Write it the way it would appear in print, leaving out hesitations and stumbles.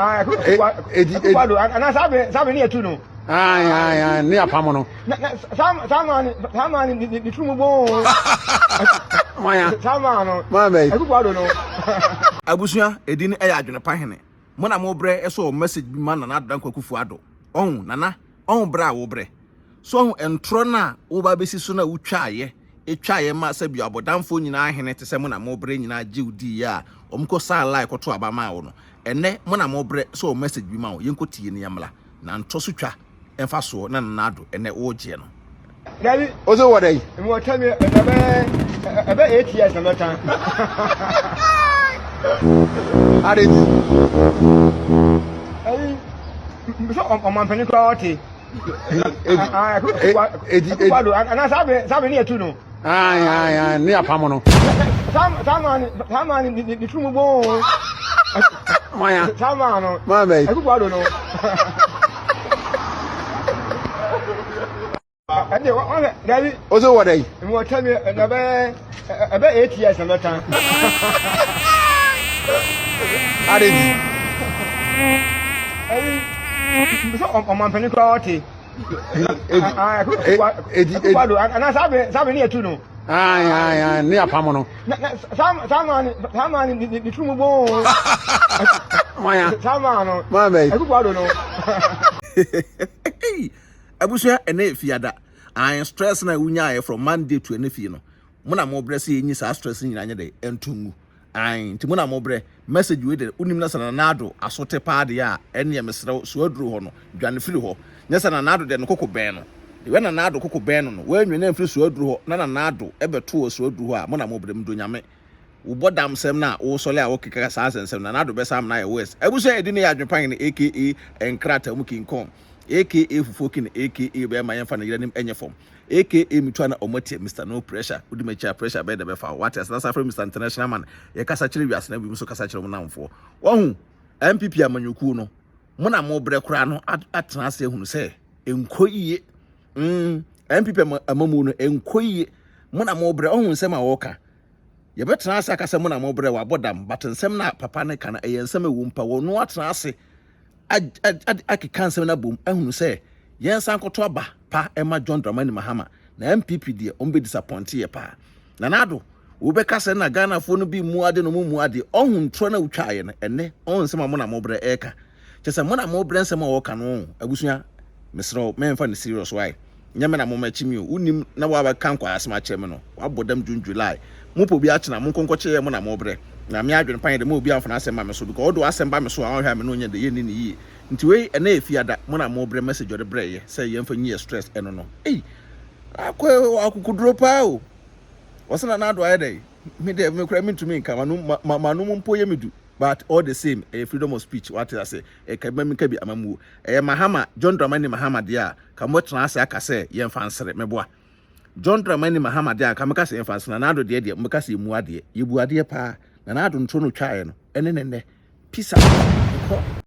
Akufo-Addo anaa saa bere saa bere ne yɛtu no. Ayi ayi ayi ne apam no. Na na saa saa maa ne saa maa ne ne ne tiri mu boo. Maya. Saa maa no. Maa bɛyi. Akufo-Addo no. Abusua, edin yɛ Adwene Pa Hene. Mo na mo brɛ sɛ ɔ message bi ma Nana Addo Dankwa Akufo Addo. Ɔho, Nana, ɔho brɛ a wo brɛ. So ɔho ntorɔ no a wo ba bɛsi so no a wo twaayɛ, twaayɛ ma sɛbi abɔdamfoɔ nyinaa hene te sɛ mo na mo brɛ nyinaa gye wo diiɛ a wɔn kɔ saa lie kɔto aba maa wo no. Ɛnɛ mo na mo brɛ sɛ ɔ message bi ma wo, yɛnkɔ tie na yɛmmra. Na ntorɔ so twa mfa soɔ na Nana Addo ɛnɛ wo gyeɛ no. Dabi. O sɛ wɔ dɛn? Mewɔ tɛm ɛbɛ ɛbɛ 8 years na mɛka. Ade ti. Ɛyi sɛ ɔmampanin koraa ɔte. Edi edi. Akufo-Addo anaa saa bere saa bere ne yɛtu no. Ayi ayi ayi ne apam no. Saa saa maa ne saa maa ne ne tiri mu boo. Maya. Saa maa no. Maa bɛyi. Akufo-Addo no. Ɛnde wɔn dabi. O sɛ wɔ dɛn? Mewɔ tɛm ɛbɛ ɛbɛ 8 years na mɛka. Ade ti. Ɛyi sɛ ɔmampanin koraa ɔte. Edi edi. Akufo-Addo anaa saa bere saa bere ne yɛtu no. Ayi ayi ayi ne apam no. Na na saa saa maa ne saa maa ne ne ne tiri mu boo. Maya. Saa maa no. Maa bɛyi. Akufo-Addo no. Abusua, ɛnɛ yɛ fiada. Ae, stress na wonyaeɛ from Monday to ɛnɛ fie no, mo na mobrɛ sɛ yɛnyi saa stress no nyinaa nyɛ dɛ ɛnto ngu. Ae, nti mo na mobrɛ. Message wei de, wonim na sɛ Nana Addo aso te paa deɛ a, ɛnneɛ mesrɛ wo, so aduru hɔ no, dwane firi hɔ. Nyɛ sɛ Nana Addo deɛ ne koko bɛn no. Deɛ Nana Addo koko bɛn no no, woannwane amfiri so aduru hɔ na Nana Addo bɛto wɔ so aduru hɔ a, mo na mobrɛ. Medɔ Nyame. Wobɔ dam sɛm no a, wosɔle a wokeka saa nsɛnsɛm no, Nana Addo bɛsan amena ayɛ worse. Abusua, ɛdi ne yɛ adwene pan aka nkrataa mu King Kong. Aka fufuo king aka bɛɛma yɛnfa ne yere anim nyɛ fam aka metu ana ɔmo atie Mister no pressure wodi makyi a pressure bɛyɛ dɛ bɛfa wo wate ase na san frɛ Mister international man yɛ kasa kyerɛ wiase na binom nso kasa kyerɛ ɔmo namfoɔ wahu NPP amanyɔkuo no mo na mo brɛ koraa no atena ase ahunu sɛ nkɔ yie mm NPP amamuo no nkɔ yie mo na mo brɛ ɔhu nsɛm a wɔka yɛbɛtena ase aka sɛ mo na mo brɛ wabɔ dam but nsɛm na papa ne ka no ɛyɛ nsɛm ɛwɔ mpa wɔn atena ase akeka nsɛm no abom ahunu sɛ yɛnsan nkɔto aba pa ɛma John Dramani Mahama na NPP deɛ wɔn bɛ disappoint yɛ paa. Nana Addo wobɛka sɛ na Ghanafoɔ no bi mmu ade no mu mmu adeɛ ɔhu ntorɔ na wotwaeɛ no ɛnɛ ɔhu nsɛm a mo na mobrɛ ɛreka kyɛ sɛ mo na mobrɛ nsɛm a wɔka no abusua mesrɛ wo mɛmfa no serious why Nyɛ me na mo mɛkye me o wonim na wabɛka nkwaasɛm akyerɛ me no wabɔ dam June July mo pɛ obi akyena mo nkɔnkɔkye yɛ mo na mo brɛ na me adwene pan yɛ dɛ mo obi amfa n'asɛm ma me so because ɔde w'asɛm ba me so a ɔnhwɛ a me ne onyɛ dɛ yɛnni ne yie nti wei ɛnɛ yɛ fiada mo na mo brɛ message ɔde brɛ yɛ sɛ yɛmfa nyi yɛ stress ɛno no ei akɔ akokoduro paa o wɔsɛ na n'ado ayɛ dɛ me dɛ me kora mentumi nka mano mano mpo yɛ me du but all the same ɛyɛ freedom of speech wate ase ɛka bi ma menka bi amamuo ɛyɛ Mahama John Dramani Mahama deɛ a Ka mo tena ase aka sɛ yɛnfa nsere, meboa. John Dramani Mahama deɛ anka mɛka sɛ yɛnfa nsere, Nana Addo deɛ deɛ mobɛka sɛ yɛmmu adeɛ. Yɛbu adeɛ paa. Nana Addo ntoro no otwaeɛ no, ɛne ne nnɛ. Peace out. Mekɔ.